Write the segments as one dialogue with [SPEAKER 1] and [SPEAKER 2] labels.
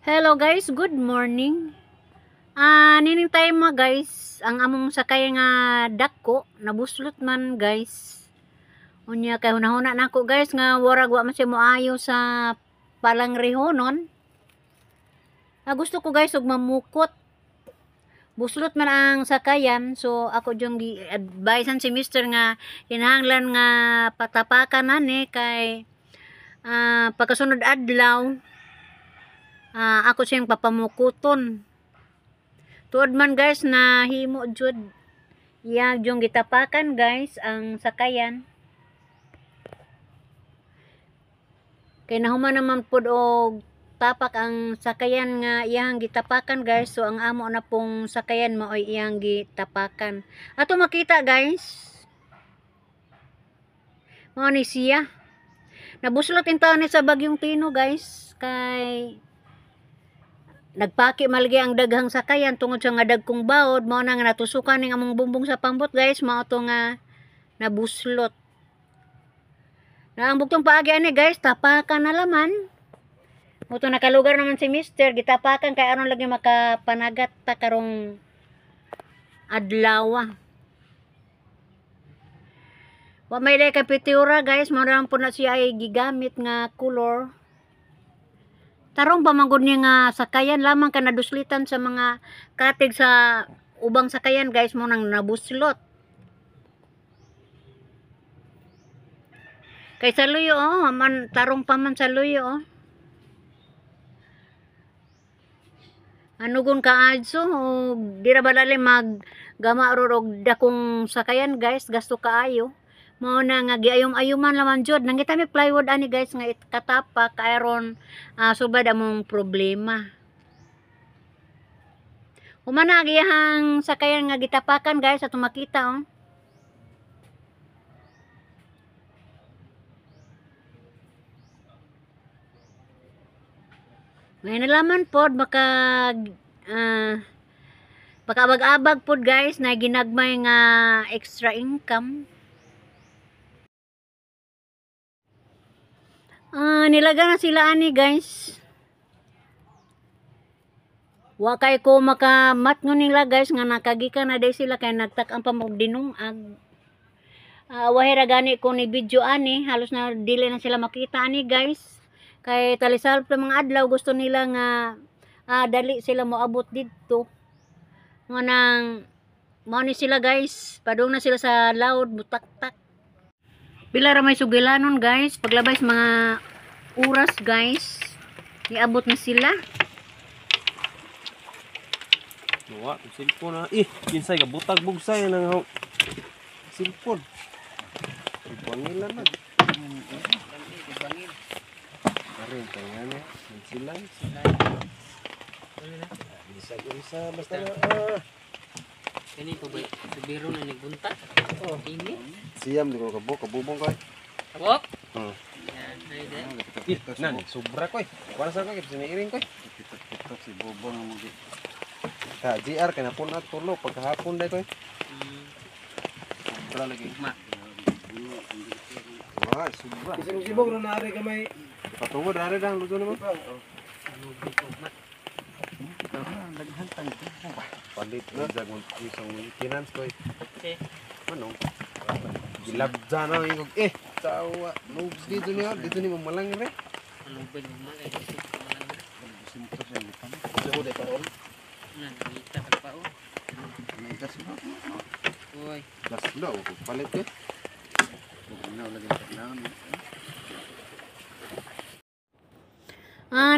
[SPEAKER 1] Hello guys, good morning. Nining time mga guys, ang among sakay nga dako nabuslot man guys. Unya kay hunahuna nako guys nga warag wa man siya moayo sa palangrihonon. Gusto ko guys og mamukot. Buslot man ang sakayan, so ako jung gi-advisean si mister nga kinahanglan nga patapakan ani kay pagkasunod adlaw ako siyang papamukuton. Tuod man guys na himo jud iya jung gitapakan guys ang sakayan. Kay nahuman naman pud og tapak ang sakayan nga iyang gitapakan guys, so ang amo na pong sakayan maoy iyang gitapakan. Ato makita guys, mao ni siya. Nabuslot in taon ni sa bagyong Tino guys kay nagpaki malagi ang daghang sakayan tungod sa nga dagkong baod, mao na nga natusukan ning among bumbong sa pambot guys, mao to nga nabuslot. Na ang bugtong paagi ani guys, tapakan na laman. Mo to nakalugar naman si mister, gitapakan kay aron lagi makapanagat ta karong adlaw. Wa may lay kay pitura guys, mao ra po na siya ay gigamit nga color. Tarong pa man gud niya nga sakayan lamang ka naduslitan sa mga katig sa ubang sakayan guys, mo nang nabuslot. Kay sa luyo oh, man tarong pa man sa luyo oh. Anugon ka adso og di ra balali mag gama ro og dakong sakayan guys, gasto kaayo. Mao na nga giayom-ayoman laman jud. Nangita mi plywood ani guys nga katapak aron subad among problema. Humana ang iyahang sakayan nga gitapakan guys ato makita oh. May nalaman pod baka pakaabag-abag pod guys na ginagmay nga extra income. Nilaga na sila ani guys. Wa kay ko makamatngon nila guys nga nakagikan na day sila kay nagtak-ang pa og dinungag. Wahira gani ko ni video ani, halos na dili na sila makita ani guys. Kay talisal pa mga adlaw gusto nila nga dali sila moabot didto. Nga nang mao ni sila guys, padung na sila sa loud mutaktak. Pila ra may sugilanon guys, paglabay sa mga oras guys, niabot na sila.
[SPEAKER 2] Wa, cellphone na. Eh, kinsay ka butag bugsay nang cellphone. Bangil na. Karon kay ngani, sila. Bisag unsa basta na.
[SPEAKER 3] Kani po ba? Subiro na nagbunta.
[SPEAKER 2] Oh.
[SPEAKER 3] Ini.
[SPEAKER 2] Siyam di ko kabubong koy.
[SPEAKER 3] Kabok?
[SPEAKER 2] Hmm.
[SPEAKER 3] Yan, ay de.
[SPEAKER 2] Eh, nan, sobra koy. Wala sa koy, siniiring koy.
[SPEAKER 4] Kitok si Bobong ang mga
[SPEAKER 2] Ka GR kay napun at tulo pagkahapon dai koy. Sobra lagi.
[SPEAKER 3] Ma.
[SPEAKER 2] Wah, sobra.
[SPEAKER 5] Kasi si Bong na ari kamay.
[SPEAKER 2] Patungod ari dang luto naman. Palit na jagon isang kinans koy.
[SPEAKER 3] Okay.
[SPEAKER 2] Ano? Gilabda na yung eh tawa. No, dito niyo, dito ni mamalang re.
[SPEAKER 3] Ano ba yung mga kay
[SPEAKER 4] Sinto siya lipan.
[SPEAKER 5] Ako de karon.
[SPEAKER 3] Na nakita ka pa oh.
[SPEAKER 4] May gas ba?
[SPEAKER 3] Uy,
[SPEAKER 2] Laslo ko palit eh.
[SPEAKER 4] Na lagi na.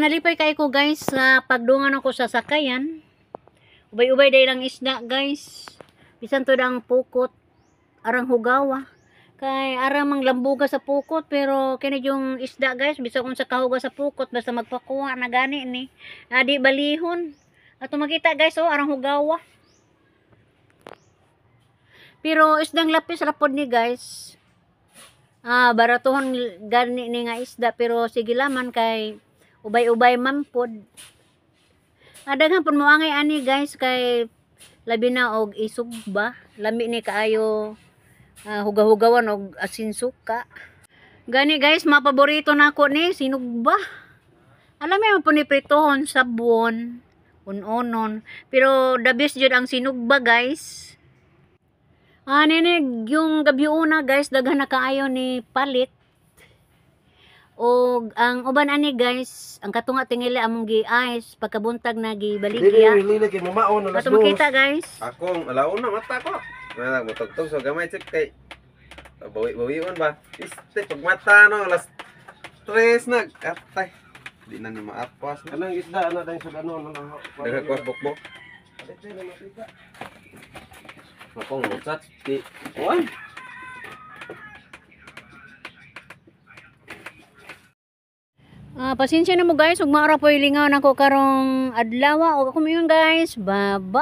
[SPEAKER 1] Nalipay kay ko guys sa pagdungan ako sa sakayan. Ubay-ubay day lang isda guys. Bisan to ang pukot, arang hugawa. Kay arang mang lambuga sa pukot pero kini yung isda guys, bisan kung sa kahuga sa pukot basta magpakuha na gani ni. Adi balihon. Ato makita guys oh, arang hugawa. Pero isdang lapis rapod ni guys. Baratuhon gani ni nga isda pero sige laman kay ubay-ubay man pod. Daghan pud moangay ani guys kay labi na og isugba, lami ni kaayo hugahugawan og asin suka. Gani guys, mapaborito nako ni sinugba. Alam mo po ni pritohon, sabon, unonon. Pero the best jud ang sinugba, guys. Ah, nene, yung gabi una, guys, daghan na kaayo ni palit. Og ang uban ani, guys, ang katunga tingili among gi-ice pagkabuntag na gibaligya.
[SPEAKER 5] Dili dili kay mamaon alas
[SPEAKER 1] Ato makita, guys.
[SPEAKER 2] Akong alauna mata ko. Wala mutugtog so gamay chip kay bawi-bawion ba? Este pag mata no alas 3 na atay. Di na ni maatwas na.
[SPEAKER 5] Kanang isda ana dahil sa ano na.
[SPEAKER 2] Daghan ko bokbok. Akong lutsat di kuan.
[SPEAKER 1] Ah, pasensya na mo, guys, ug maara po lingaw nako karong adlaw. Og ako mayon, guys. Bye-bye.